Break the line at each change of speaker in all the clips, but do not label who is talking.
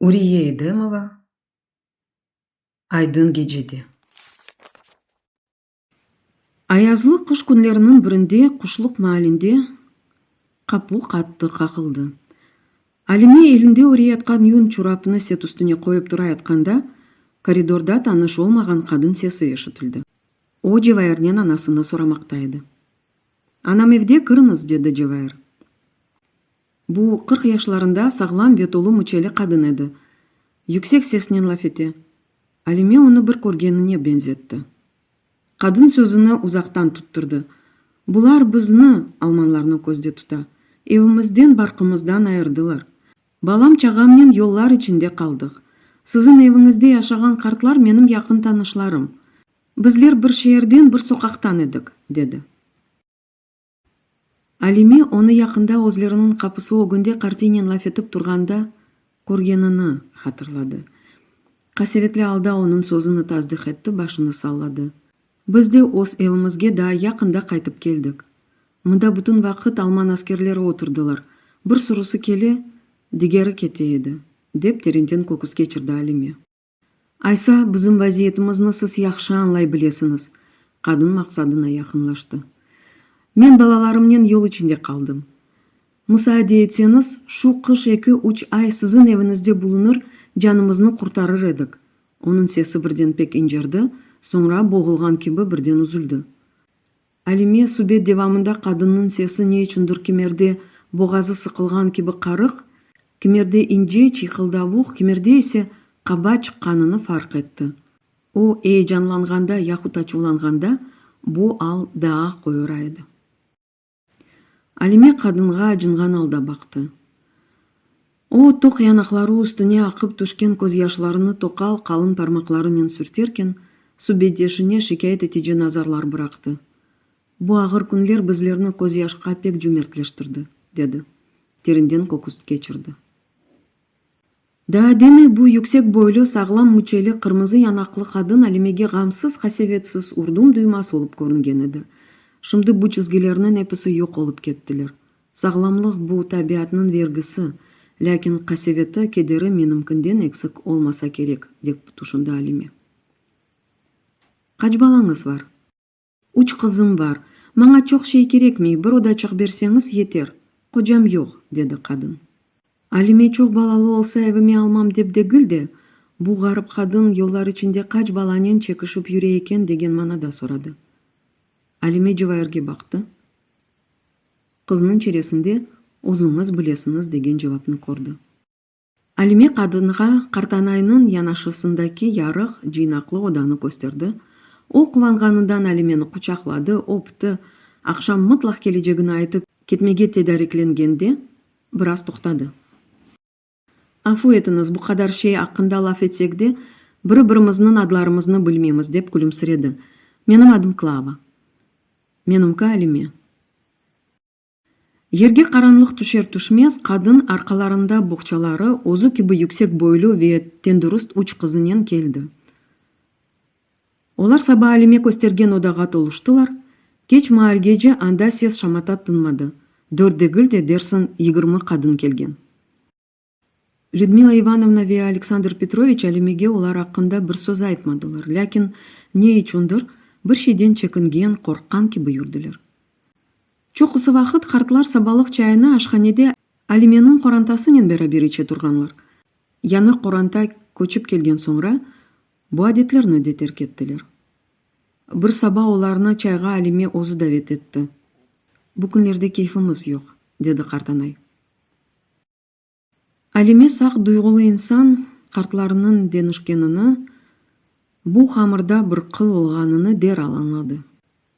Uriye Edemova Aydın gecede. Ayazlı qış künleriniñ birinde quşluq maalinde qapu qattı qaqıldı. Alime elinde öreyatqan yün çorapnı set üstüne qoyıp turayatqanda, koridorda tanış olmağan qadın sesi eşitildi. O, Cevairnen anasını soramaqta edi. Anam evde, kiriñiz, dedi Cevair. Bu, 40 yaşlarında sağlam ve tolu müçeli qadın edi. Yüksek sesnen laf ete. Alime onı bir körgenine beñzetti. Qadın sözüni uzaqtan tuttırdı, Bular bizni, almanlarnı közde tuta, evimizden, barqımızdan ayırdılar. Balam-çağamnen yollar içinde qaldıq. Siziñ eviñizde yaşağan qartlar menim yaqın tanışlarım. Bizler bir şeerden, bir soqaqtan edik, dedi. Alime onı yaqında özleriniñ qapısı ögünde qartiynen laf etip turğanda körgenini hatırladı. Qasevetli alda onıñ sözüni tasdiq etti, başını salladı. Biz de öz evimizge daa yaqında qaytıp keldik. Mında bütün vaqıt alman askerleri oturdılar, bir sürüsi kele, digeri kete edi, dep terenden köküs keçirdi Alime. Aysa, bizim vaziyetimizni siz yahşı añlay bilesiñiz, qadın maqsadına yaqınlaştı. Men balalarımnen yol içinde qaldım. Musaade etseñiz, şu qış eki-üç ay siziñ eviñizde bulunır, canımıznı qurtarır edik. Onıñ sesi birden pek incerdi, soñra boğulğan kibi birden üzüldi. Alime subet devamında qadınnıñ sesi ne içündir kimerde boğazı sıqılğan kibi qarıq, kimerde ince, çıyqıldavuq, kimerde ise qaba çıqqanını farq etti. O, eyecanlanğanda yahut açuvlanğanda bu al daa qoyura edi. Alime qadınğa acınğan alda baqtı. O, toq yanaqları üstüne aqıp tüşken közyaşlarını toqal qalın parmaqlarınen sürterken, subetdeşine şikâyet etici nazarlar bıraqtı. Bu ağır künler bizlerni közyaşqa pek cümertleştirdi, dedi. Terinden köküs keçirdi. Daa demi bu yüksek boylu, sağlam müçeli, qırmızı yanaqlı qadın Alimege ğamsız-qasevetsiz, urdum-duymaz olıp körüngen edi. Şimdi bu çizgilerniñ episi yoq olıp kettiler. Sağlamlıq bu, tabiatnıñ vergisi, lâkin qaseveti, kederi menimkinden eksik olmasa kerek, dep tüşündi Alime. Qaç balañız bar? Üç qızım bar. Maña çoq şey kerekmey, bir odaçıq berseñiz yeter. Qocam yoq, dedi qadın. Alime çoq balalı olsa evime almam dep degil de, bu ğarip qadın yollar içinde qaç balanen çekişip yüre eken degen manada soradı. Alime Cevairge baqtı. Qıznıñ çeresinde özüñiz bilesiñiz degen cevapnı kördi. Alime qadınğa qartanaynıñ yanaşısındaki yarıq, cıynaqlı odanı kösterdi. O, quvanğanından Alimeni quçaqladı, öpti, aqşam mıtlaq kelecegini aytıp, ketmege tedariklengende, biraz toqtadı. Afu etiñiz, bu qadar şey aqqında laf etsek de, biri-birimizniñ adlarımıznı bilmeymiz, dep külümsiredi. Menim adım Klava. Menimki Alime. Yerge qaranlıq tüşer-tüşmez, qadın arqalarında boğçaları, özü kibi yüksek boylu ve tendürist üç qızınen keldi. Olar saba Alime köstergen odağa toluştılar, keç maalgece anda ses-şamata tınmadı, dört degil de, dersiñ, 20 qadın kelgen. Lüdmila İvanovna ve Aleksandr Petroviç Alimege olar aqqında bir söz aytmadılar, lâkin, ne içündir, bir şeyden çekingen, qorqqan kibi yürdiler. Çoqusı vaqıt qartlar sabalıq çayını aşhanede Alimeniñ qorantasınen beraber içe turğanlar. Yañı qoranta köçip kelgen soñra, bu adetlerni de terk ettiler. Bir saba olarnı çayğa Alime özü davet etti. Bu künlerde keyfimiz yoq, dedi qartanay. Alime saq duyğulı insan, qartlarnıñ deñişkenini, bu hamırda bir qıl olğanını deral añladı.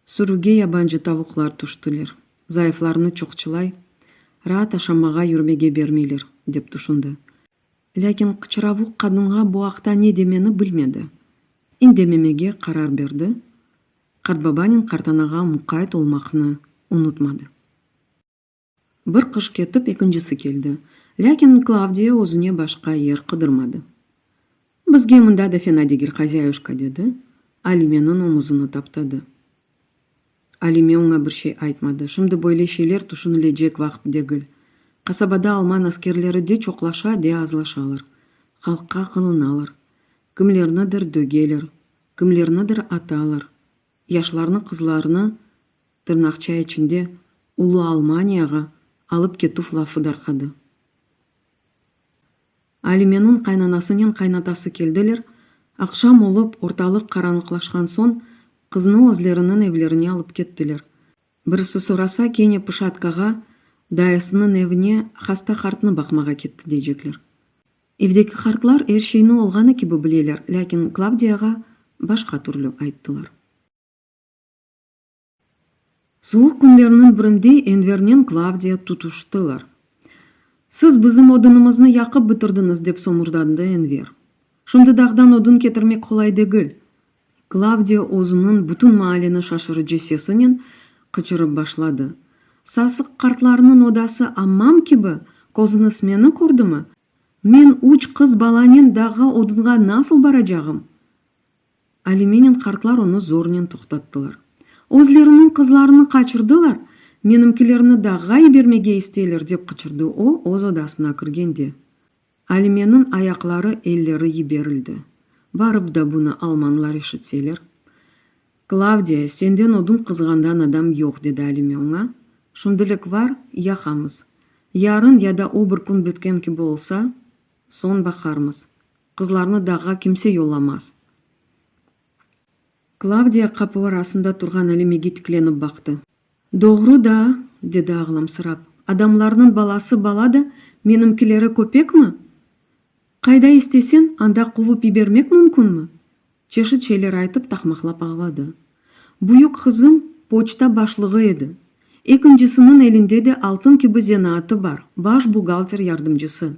Sürüge yabancı tavuqlar tüştiler, zayıflarnı çoqçılay, raat aşamağa, yürmege bermeyler, dep tüşündi. Lâkin qıçıravuq qadınğa bu aqta ne demeni bilmedi. İndememege qarar berdi, qartbabanen qartanağa muqayt olmaqnı unutmadı. Bir qış ketip, ekincisi keldi. Lâkin Klavdiya özüne başqa yer qıdırmadı. Bizge mında da fena degil, hazyayuşka, dedi, Alimeniñ omuzını taptadı. Alime oña bir şey aytmadı. Şimdi böyle şeyler tüşünilecek vaqıt degil. Qasabada alman askerleri de çoqlaşa, de azlaşalar. Halqqa qılınalar, kimlernidir dögeler, kimlernidir atalar, yaşlarnı, qızlarnı, tırnaqça içinde, ulu Almaniyağa alıp ketüv lafı darqadı. Alimeniñ qaynanasınen qaynatası keldiler, aqşam olıp, ortalıq qaranlıqlaşqan soñ, qıznı özleriniñ evlerine alıp kettiler. Birisi sorasa, kene Pışatkağa, dayısınıñ evine hasta qartnı baqmağa ketti deycekler. Evdeki qartlar er şeyni olğanı kibi bileler, lâkin Klavdiyağa başqa türlü ayttılar. Suvuq künlerniñ birinde Envernen Klavdiya tutuştılar. Siz bizim odunımıznı yaqıp bitirdiñiz, dep somurdandı Enver. Şimdi dağdan odun ketirmek qolay degil. Klavdiya özüniñ bütün maaleni şaşırıcı sesinen qıçırıp başladı, Sasıq qartlarnıñ odası ammam kibi, közüñiz meni kördimi? Men üç qız balanen dağğa odunğa nasıl baracağım? Alimenen qartlar onı zornen toqtattılar. Özleriniñ qızlarını qaçırdılar, menimkilerni dağğa yibermege isteyler, dep qıçırdı o, öz odasına kirgende. Alimeniñ ayaqları, elleri yiberildi. Barıp da bunı almanlar eşitseler? Klavdiya, senden odun qızğandan adam yoq, dedi Alime oña. Şimdilik var, yaqamız. Yarın ya da o bir kün bitken kibi olsa, soñ baqarmız. Qızlarnı dağğa kimse yollamaz. Klavdiya qapı arasında turğan Alimege tiklenip baqtı. Doğru da, dedi ağlamsırap, adamlarnıñ balası bala da, menimkileri köpekmi? Qayda isteseñ, anda quvıp yibermek mümkünmi? Çeşit şeyler aytıp taqmaqlap ağladı. Büyük qızım poçta başlığı edi. Ekincisiniñ elinde de altın kibi zenaatı bar, baş buhgalter yardımcısı.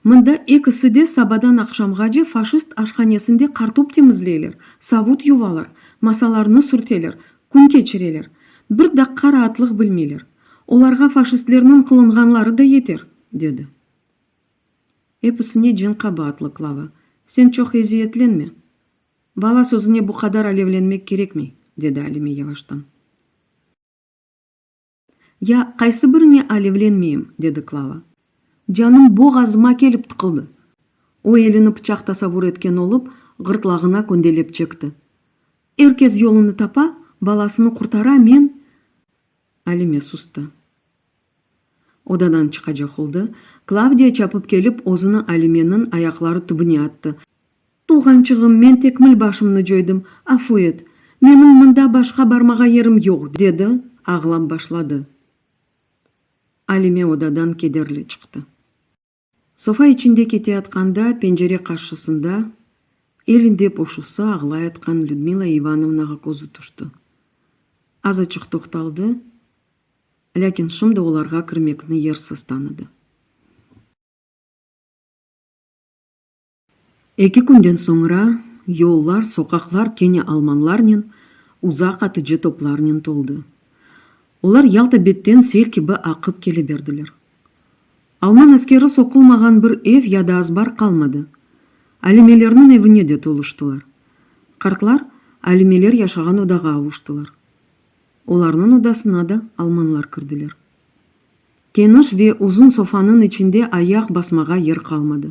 Mında ekisi de sabadan aqşamğace faşist aşhanesinde qartop temizleyler, savut yuvalar, masalarnı sürteler, kün keçireler. Bir daqqa raatlıq bilmeyler. Olarğa faşistlerniñ qılınğanları da yeter, dedi. Episine cin qabaatlı, Klava. Sen çoq eziyetlenme. Bala sözüne bu qadar alevlenmek kerekmey, dedi Alime yavaştan. Ya qaysı birine alevlenmeyim? dedi Klava. Canım boğazıma kelip tıqıldı. O elini pıçaq tasavur etken olıp, ğırtlağına köndelep çekti. Er kes yolunı tapa, balasını qurtara, men. Alime sustı. Odadan çıqacaq oldı. Klavdiya çapıp kelip, özüni Alimeniñ ayaqları tübüne attı. Tuvğançığım, men tekmil başımnı coydım, afu et. Menim mında başqa barmağa yerim yoq, dedi, ağlap başladı. Alime odadan kederli çıqtı. Sofa içinde keteyatqanda, pencere qarşısında, elinde poşusı ağlayatqan Lüdmila İvanovnağa közü tüşti. Azaçıq toqtaldı, lâkin şimdi olarğa kirmekni yersiz tanıdı. Eki künden soñra yollar, soqaqlar kene almanlarnen, uzaq atıcı toplarnen toldı. Olar Yalta betten sel kibi aqıp kele berdiler. Alman askeri soqulmağan bir ev ya da azbar qalmadı. Alimelerniñ evine de toluştılar. Qartlar Alimeler yaşağan odağa avuştılar. Olarnıñ odasına da almanlar kirdiler. Keniş ve uzun sofanıñ içinde ayaq basmağa yer qalmadı.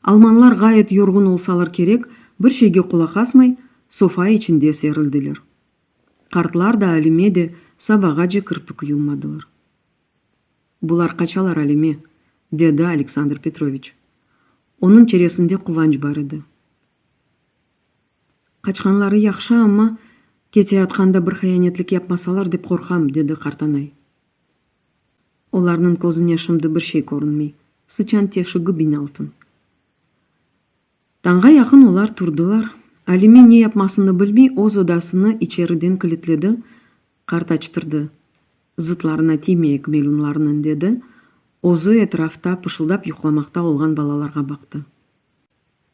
Almanlar ğayet yorğun olsalar kerek, bir şeyge qulaq asmay, sofa içinde serildiler. Qartlar da, Alime de sabağace kirpik yummadılar. Bular qaçalar, Alime, dedi Aleksandr Petroviç. Onıñ çeresinde quvanç bar edi. Qaçqanları yahşı amma, keteyatqanda bir hiyanetlik yapmasalar dep qorqam, dedi qartanay. Olarnıñ közüne şimdi bir şey körünmey, sıçan teşigi biñaltın. Tañğa yaqın olar turdılar, Alime ne yapmasını bilmey öz odasını içeriden kilitledi, qart açtırdı. Zıtlarına tiymeyik melunlarnıñ, dedi, özü etrafta pışıldap yuqlamaqta olğan balalarğa baqtı.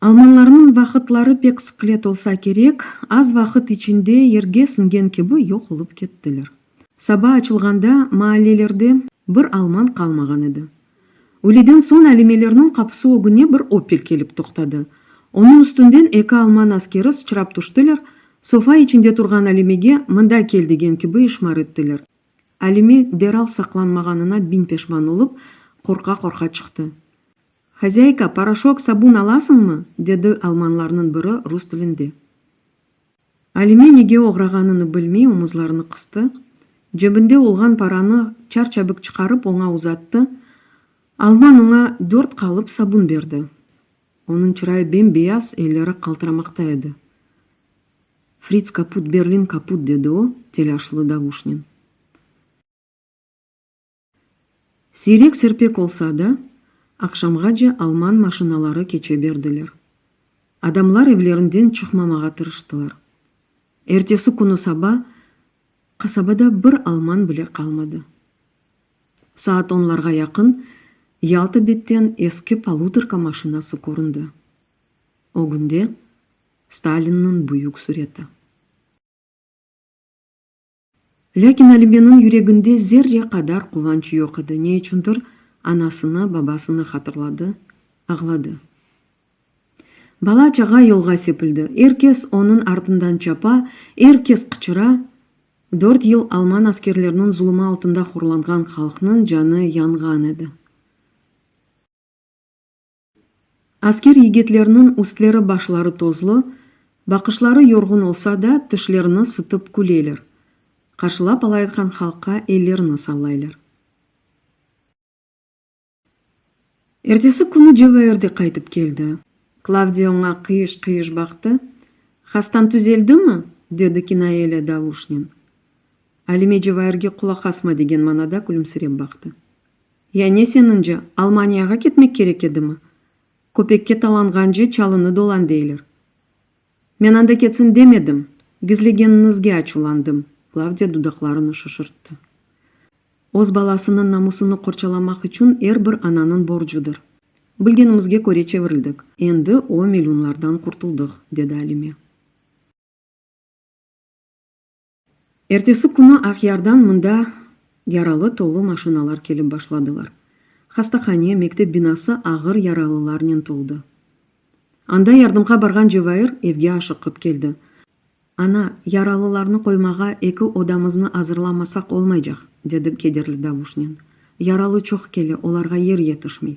Almanlarnıñ vaqıtları pek sıqlet olsa kerek, az vaqıt içinde yerge siñgen kibi yoq olıp kettiler. Saba açılğanda maallelerde bir alman qalmağan edi. Üyleden soñ Alimelerniñ qapısı ögüne bir Opel kelip toqtadı. Onıñ üstünden eki alman askeri sıçrap tüştiler, sofa içinde turğan Alimege mında kel degen kibi işmar ettiler. Alime deral saqlanmağanına biñ peşman olıp, qorqa-qorqa çıqtı. Hozâyka, poroşok, sabun alasıñmı? dedi almanlarnıñ biri rus tilinde. Alime nege oğrağanını bilmey omuzlarını qıstı, cebinde olğan paranı çar-çabik çıqarıp oña uzattı, alman oña dört qalıp sabun berdi. Onıñ çırayı bem-beyaz, elleri qaltıramaqta edi. Frits kaput, Berlin kaput, dedi o, telâşlı davuşnen. Siyrek-serpek olsa da, aqşamğace alman maşinaları keçe berdiler. Adamlar evlerinden çıqmamağa tırıştılar. Ertesi künü saba qasabada bir alman bile qalmadı. Saat onlarğa yaqın Yalta betten eski palutorka maşinası köründi. Ögünde Stalinniñ büyük süreti. Lâkin Alimeniñ yüreginde zerre qadar quvanç yoq edi, ne içündir anasını, babasını hatırladı, ağladı. Bala-çağa yolğa sepildi, er kes onıñ artından çapa, er kes qıçıra, dört yıl alman askerleriniñ zulumı altında horlanğan halqnıñ canı yanğan edi. Asker yigitlerniñ üstleri-başları tozlu, baqışları yorğun olsa da, tişlerini sıtıp küleler, qarşılap alayatqan halqqa ellerini sallaylar. Ertesi künü Cevair de qaytıp keldi. Klavdiya oña qıyış-qıyış baqtı. Hastañ tüzeldimi? dedi kinayeli davuşnen. Alime Cevairge qulaq asma degen manada külümsirep baqtı. Ya ne seniñce, Almaniyağa ketmek kerek edimi? Köpekke talanğance çalını dolan deyler. Men anda ketsin demedim, gizlegeniñizge açuvlandım, Klavdiya dudaqlarını şişirtti. Öz balasınıñ namusını qorçalamaq içün er bir ananıñ borcudır. Bilgenimizge köre çevirildik, endi o melunlardan qurtuldıq, dedi Alime. Ertesi künü Aqyardan mında yaralı tolu maşinalar kelip başladılar. Hastahane, mektep binası ağır yaralılarnen toldı. Anda yardımğa barğan Cevair evge aşıqıp keldi. Ana, yaralılarnı qoymağa eki odamıznı azırlamasaq olmaycaq, dedi kederli davuşnen. Yaralı çoq kele, olarğa yer yetişmey.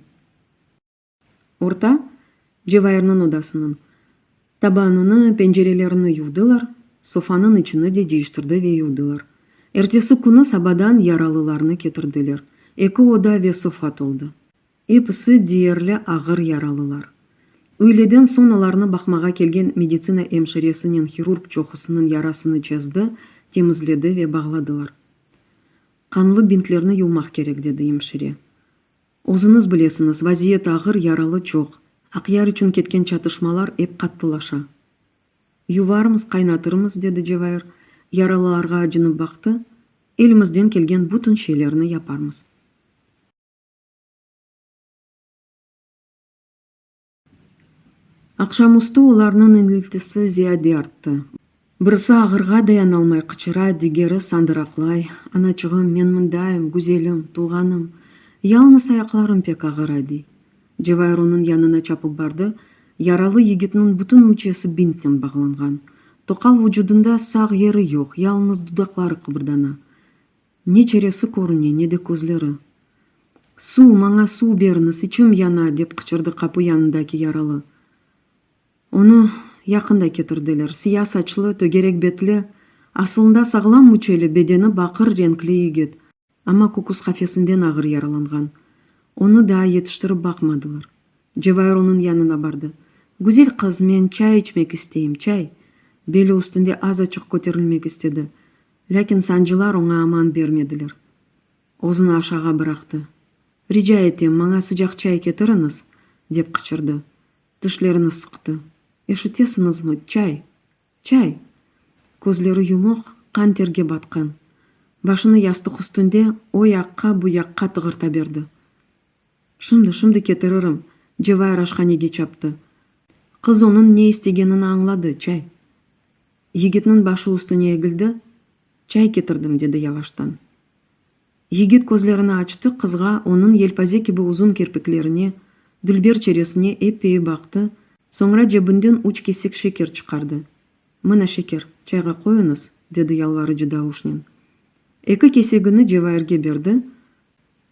Orta, Cevairniñ odasınıñ, tabanını, pencerelerini yuvdılar, sofanıñ içini de cıyıştırdı ve yuvdılar. Ertesi künü sabadan yaralılarnı ketirdiler. Eki oda ve sofa toldı. Episi deyerli ağır yaralılar. Üyleden soñ olarnı baqmağa kelgen meditsina emşiresinen hirurg çoqusınıñ yarasını çezdi, temizledi ve bağladılar. Qanlı bintlerni yuvmaq kerek, dedi emşire. Özüñiz bilesiñiz, vaziyet ağır, yaralı çoq. Aqyar içün ketken çatışmalar ep qattılaşa. Yuvarmız, qaynatırmız, dedi Cevair, yaralılarğa acınıp baqtı, elimizden kelgen bütün şeylerni yaparmız. Aqşam üstü olarnıñ iniltisi ziyade arttı. Birisi ağırğa dayanalmay qıçıra, digeri sandıraqlay, Anaçığım, men mındayım, güzelim, tuvğanım, yalıñız ayaqlarım pek ağıra, dey. Cevair onıñ yanına çapıp bardı, yaralı yigitniñ bütün müçesi bintnen bağlanğan. Toqal vucudında sağ yeri yoq, yalıñız dudaqları qıbırdana. Ne çeresi körüne, ne de közleri. Suv, maña suv beriñiz, içim yana, dep qıçırdı qapu yanındaki yaralı. Onı yaqında ketirdiler. Siya saçlı, tögerek betli, asılında sağlam müçeli, bedeni baqır renkli yigit. Amma köküs qafesinden ağır yaralanğan. Onı daa yetiştirip baqmadılar. Cevair onıñ yanına bardı. Güzel qız, men çay içmek isteyim, çay! Beli üstünde azaçıq köterilmek istedi. Lâkin sancılar oña aman bermediler. Özüni aşağa bıraqtı. Rica etem, maña sıcaq çay ketiriñiz! dep qıçırdı. Tişlerini sıqtı. Eşitesiñizmi, çay! Çay! Közleri yumuq, qan terge batqan. Başını yastıq üstünde o yaqqa, bu yaqqa tığırta berdi. Şimdi, şimdi ketiririm, Cevair aşhanege çaptı. Qız onıñ ne istegenini añladı, çay. Yigitniñ başı üstüne egildi, Çay ketirdim, dedi yavaştan. Yigit közlerini açtı, qızğa, onıñ yelpaze kibi uzun kirpiklerine, dülber çeresine eppeyi baqtı, soñra cebinden üç kesek şeker çıqardı. Mına şeker, çayğa qoyuñız, dedi yalvarıcı davuşnen. Eki kesegini Cevairge berdi,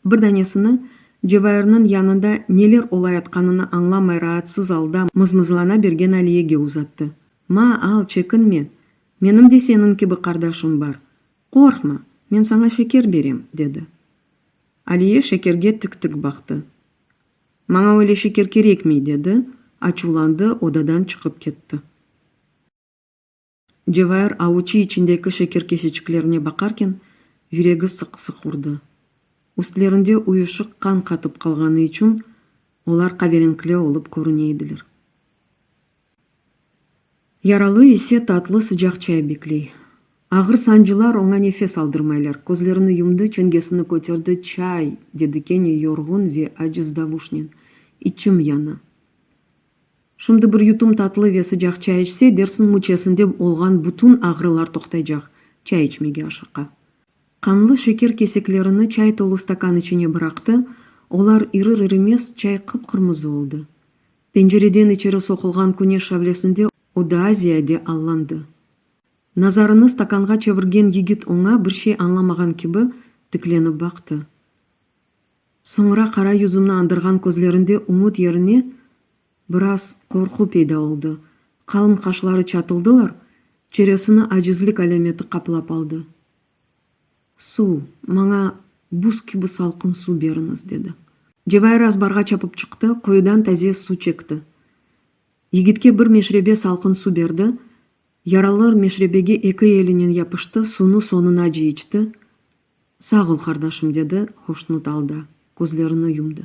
bir danesini. Cevairniñ yanında neler olayatqanını añlamay raatsız alda mızmızlana bergen Aliyege uzattı. Ma, al, çekinme, menim de seniñ kibi qardaşım bar. Qorqma, men saña şeker berem, dedi. Aliye şekerge tik-tik baqtı. Maña öyle şeker kerekmey, dedi, açuvlandı, odadan çıqıp ketti. Cevair avuçı içindeki şeker keseçiklerine baqarken, yüregi sıq-sıq urdı. Üstlerinde uyuşıq qan qatıp qalğanı içün olar qaverenkli olıp körüne ediler. Yaralı ise tatlı sıcaq çay bekley. Ağır sancılar oña nefes aldırmaylar. Közlerini yumdı, çengesini köterdi, Çay! dedi kene yorğun ve aciz davuşnen. İçim yana. Şimdi bir yutum tatlı ve sıcaq çay içse, dersiñ müçesinde olğan bütün ağrılar toqtaycaq. Çay içmege aşıqa. Qanlı şeker keseklerini çay tolu stakan içine bıraqtı, olar irir-irimez çay qıp-qırmızı oldı. Pencereden içeri soqulğan küneş şavlesinde o daa ziyade allandı. Nazarını stakanğa çevirgen yigit oña bir şey añlamağan kibi tiklenip baqtı. Soñra qara yüzümni añdırğan közlerinde ümüt yerine biraz qorqu peyda oldı, qalın qaşları çatıldılar, çeresini acizlik alâmeti qaplap aldı. Suv, maña buz kibi salqın suv beriñiz, dedi. Cevair azbarğa çapıp çıqtı, quyudan taze suv çekti. Yigitke bir meşrebe salqın suv berdi, yaralı meşrebege eki elinen yapıştı, suvnı soñunace içti. Sağ ol, qardaşım, dedi hoşnut alda, közlerini yumdı.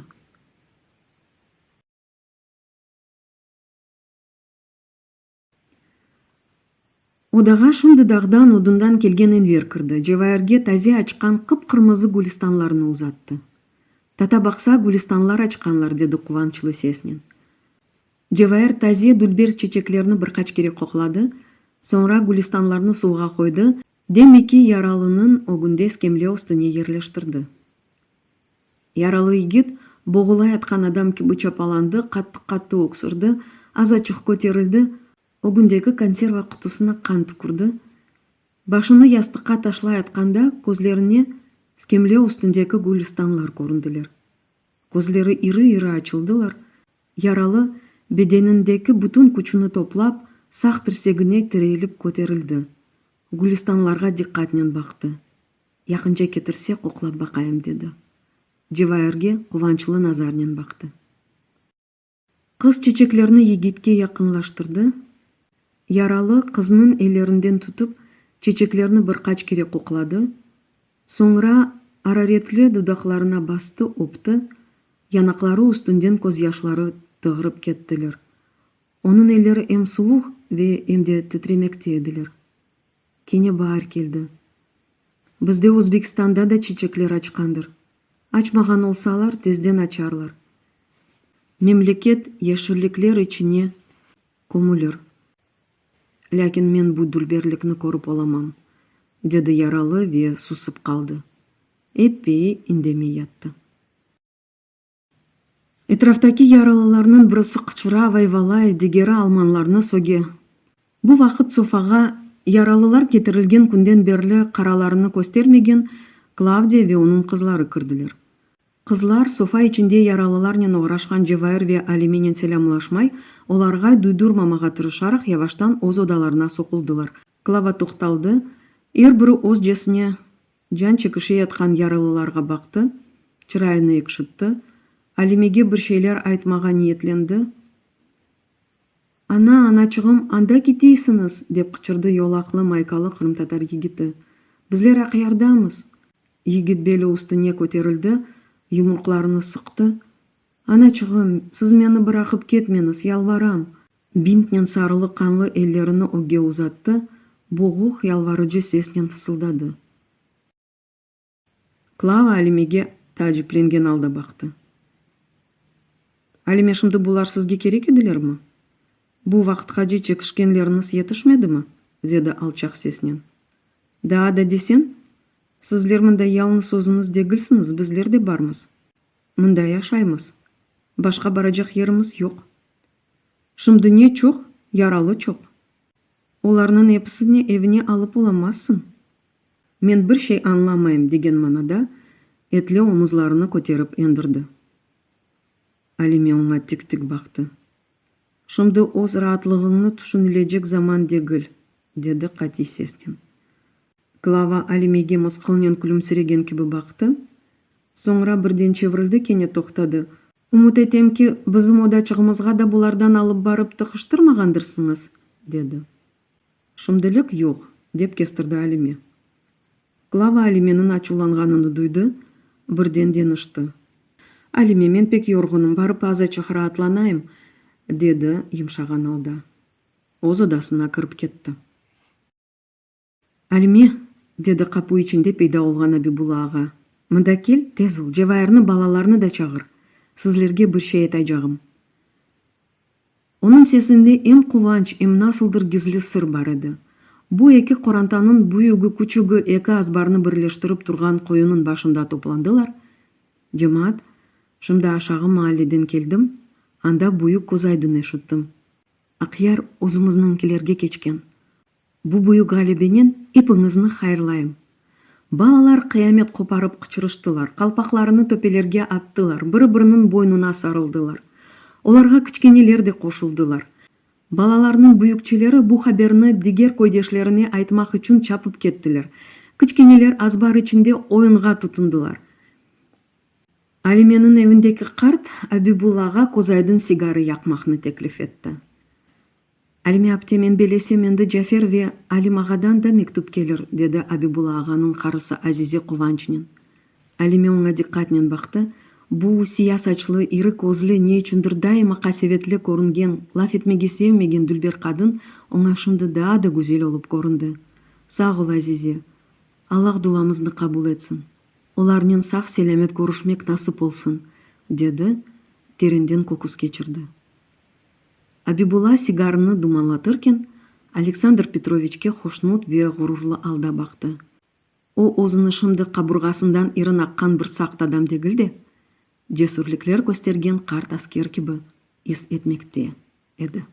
Odağa şimdi dağdan odundan kelgen Enver kirdi, Cevairge taze açqan qıp-qırmızı gülistanlarnı uzattı. Tata baqsa, gülistanlar açqanlar, dedi quvançlı sesnen. Cevair taze dülber çeçeklerni bir qaç kere qoqladı, soñra gülistanlarnı suvğa qoydı, demek ki, yaralınıñ ögünde skemle üstüne yerleştirdi. Yaralı yigit boğulayatqan adam kibi çapalandı, qattı-qattı öksürdi, azaçıq köterildi, ögündeki konserva qutusına qan tükürdi. Başını yastıqqa taşlayatqanda közlerine skemle üstündeki gülistanlar köründiler. Közleri iri-iri açıldılar, yaralı bedenindeki bütün küçüni toplap, sağ tirsegine tirelip köterildi, gülistanlarğa diqqatnen baqtı. Yaqınca ketirse, qoqlap baqayım, dedi. Cevairge quvançlı nazarnen baqtı. Qız çeçeklerni yigitke yaqınlaştırdı. Yaralı qıznıñ ellerinden tutıp, çeçeklerni bir qaç kere qoqladı, soñra araretli dudaqlarına bastı, öpti, yanaqları üstünden közyaşları tığırıp kettiler. Onıñ elleri em suvuq ve em de titremekte ediler. Kene baar keldi. Bizde Özbekistanda da çiçekler açqandır. Açmağan olsalar, tezden açarlar. Memleket yeşillikler içine kömülir. Lâkin men bu dülberlikni körip olamam, dedi yaralı ve susıp qaldı. Eppeyi indemey yattı. Etraftaki yaralılarnıñ birisi qıçıra, vayvalay, digeri almanlarnı söge. Bu vaqıt sofağa, yaralılar ketirilgen künden berli qaralarını köstermegen Klavdiya ve onıñ qızları kirdiler. Qızlar, sofa içinde yaralılarnen oğraşqan Cevair ve Alimenen selâmlaşmay, olarğa duydurmamağa tırışaraq yavaştan öz odalarına soquldılar. Klava toqtaldı, er biri özcesine Can çekişe yatqan yaralılarğa baqtı, çırayını ekşitti, Alimege bir şeyler aytmağa niyetlendi. Ana, anaçığım, anda keteysiñiz! dep qıçırdı yolaqlı maykalı qırımtatar yigiti. Bizler Aqyardamız! Yigit beli üstüne köterildi, yumruqlarını sıqtı. Anaçığım, siz meni bıraqıp ketmeñiz, yalvaram! Bintnen sarılı qanlı ellerini ögge uzattı, boğuq yalvarıcı sesnen fısıldadı. Klava Alimege taaciplengen alda baqtı. Alime, şimdi bular sizge kerek edilermi? Bu vaqıtqace çekişkenleriñiz yetişmedimi? dedi alçaq sesnen. Daa da deseñ, sizler mında yalıñız özüñiz degilsiñiz, bizler de barmız. Mında yaşaymız. Başqa baracaq yerimiz yoq. Şimdi ne çoq, yaralı çoq. Olarnıñ episini evine alıp olamazsıñ. Men bir şey añlamayım degen manada etli omuzlarını köterip endirdi. Alime oña tik-tik baqtı. Şimdi öz raatlığıñnı tüşünilecek zaman degil, dedi qatiy sesnen. Klava Alimege mısqılnen külümsiregen kibi baqtı, soñra birden çevrildi, kene toqtadı, Ümüt etem ki, bizim odaçığımızğa da bulardan alıp barıp tıqıştırmağandırsıñız? dedi. Şimdilik yoq, dep kestirdi Alime. Klava Alimeniñ açuvlanğanını duydı, birden deñişti. Alime, men pek yorğunım, barıp azaçıq raatlanayım, dedi yımşağan alda. Öz odasına kirip ketti. Alime, dedi qapu içinde peyda olğan Abibulla ağa, mında kel, tez ol, Cevairni, balalarnı da çağır, sizlerge bir şey aytacağım. Onıñ sesinde em quvanç, em nasıldır gizli sır bar edi. Bu eki qorantanıñ büyügi-küçügi eki azbarnı birleştirip turğan quyunıñ başında toplandılar. Cemaat, şimdi aşağı maalleden keldim, anda büyük közaydın eşittim. Aqyar özümizniñkilerge keçken. Bu büyük ğalebenen epiñizni hayırlayım! Balalar qıyamet qoparıp qıçırıştılar, qalpaqlarını töpelerge attılar, biri-biriniñ boynuna sarıldılar. Olarğa kiçkeneler de qoşuldılar. Balalarnıñ büyükçeleri bu haberni diger köydeşlerine aytmaq içün çapıp kettiler. Kiçkeneler azbar içinde oyunğa tutundılar. Alimeniñ evindeki qart Abibullağa közaydın sigarı yaqmaqnı teklif etti. Alime apte, men belesem endi Cafer ve Alim ağadan da mektüp kelir, dedi Abibulla ağanıñ qarısı Azize quvançnen. Alime oña diqqatnen baqtı. Bu siya saçlı, iri közlü, ne içündir daima qasevetli körüngen, laf etmege sevmegen dülber qadın oña şimdi daa da güzel olıp köründi. Sağ ol, Azize. Allah duamıznı qabul etsin. Olarnen sağ-selâmet körüşmek nasip olsun, dedi, terenden köküs keçirdi. Abibulla sigarını dumanlatırken, Aleksandr Petroviçke hoşnut ve ğururlı alda baqtı. O, özüni şimdi qaburğasından irin aqqan bir saqt adam degil de, cesürlikler köstergen qart asker kibi is etmekte edi.